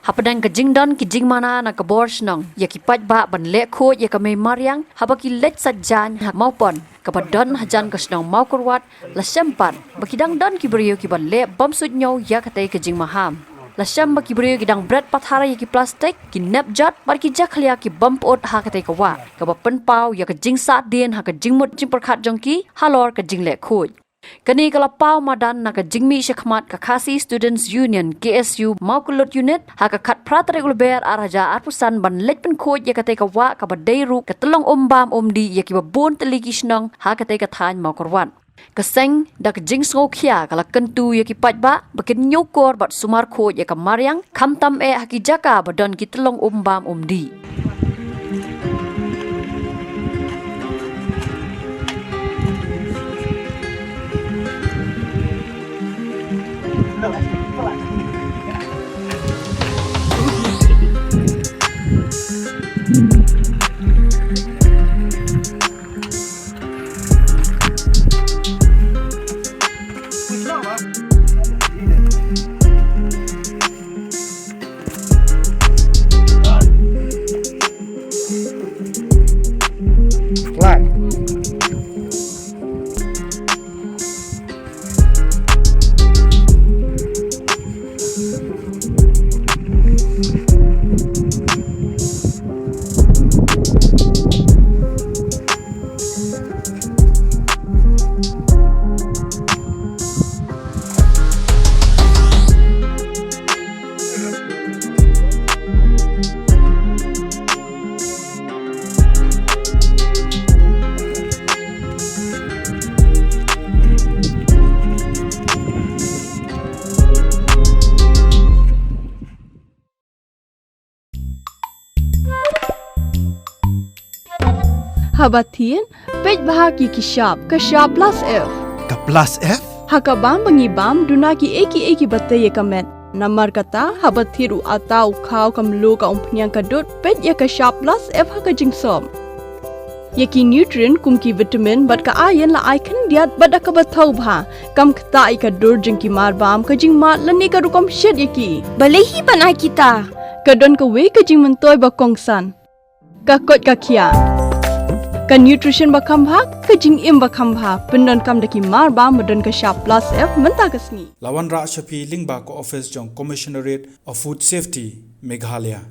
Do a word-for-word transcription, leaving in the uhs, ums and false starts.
Hapdeng ka jingdon ki jingmana na ka bor shnong ïa ki paidbah ban leh khuid ïa ka mei mariang haba ki leit sait jaiñ ha Mawpon kaba don hajan ka shnong Mawkyrwat, la shem pat ba ki dang don ki briew kiba leh bym suidñiew ïa katei ka jingmaham. La shem ba ki briew ki dang bret pathar ïa ki plastik, ki nep jot bad ki jakhlia ki bym pyut ha katei ka wah, kaba pynpaw ïa ka jingsahdien ha ka jingmut jingpyrkhat jong ki halor ka jingleh khuid. Kane ka la paw madan na ka jingmih shakhmat ka Khasi Students Union, K S U, Mawkyllut Unit ha ka khatphra tarik u Lber ar hajar arphew san ban leit pynkhuid ïa katei ka wah kaba dei ruh ka tyllong um bam um dih ïa kiba bun tylli ki shnong ha katei ka thaiñ Mawkyrwat. Ka seng da ka jingsngewkhia ka la kyntu ïa ki paidbah ba kin ñiewkor bad sumar khuid ïa ka mariang, khamtam eh ha ki jaka ba don ki tyllong um bam um dih. Flag. Haba thied, peit bha ïa ki shap, ka shap plus F. Ka plus F? Ha ka bam ba ngi bam, duna kiei kiei kiba tei ïa ka met. Namar kata, haba thied u atta, u khaw, ka mluh, ka umphniang, ka dud, peit ïa ka shap plus F ha ka jingsop. Ïa ki nutrient kum ki vitamin bad ka iron la ai khyndiat bad da kaba thaw bha. Kam ktah ïa ka dur jong ki mar bam, ka jingmad lane ka rukom shet ïa ki. Balei hi ban ai kita? Ka don kawei ka jingmyntoi ba kongsan. Ka koit ka khiah. Ka nutrition ba kham bha, ka jingim ba kham bha. Pyndonkam da ki mar bam ba don ka shap plus F mynta ka sngi. La wanrah sha phi lyngba ka office jong Commissionerate of Food Safety, Meghalaya.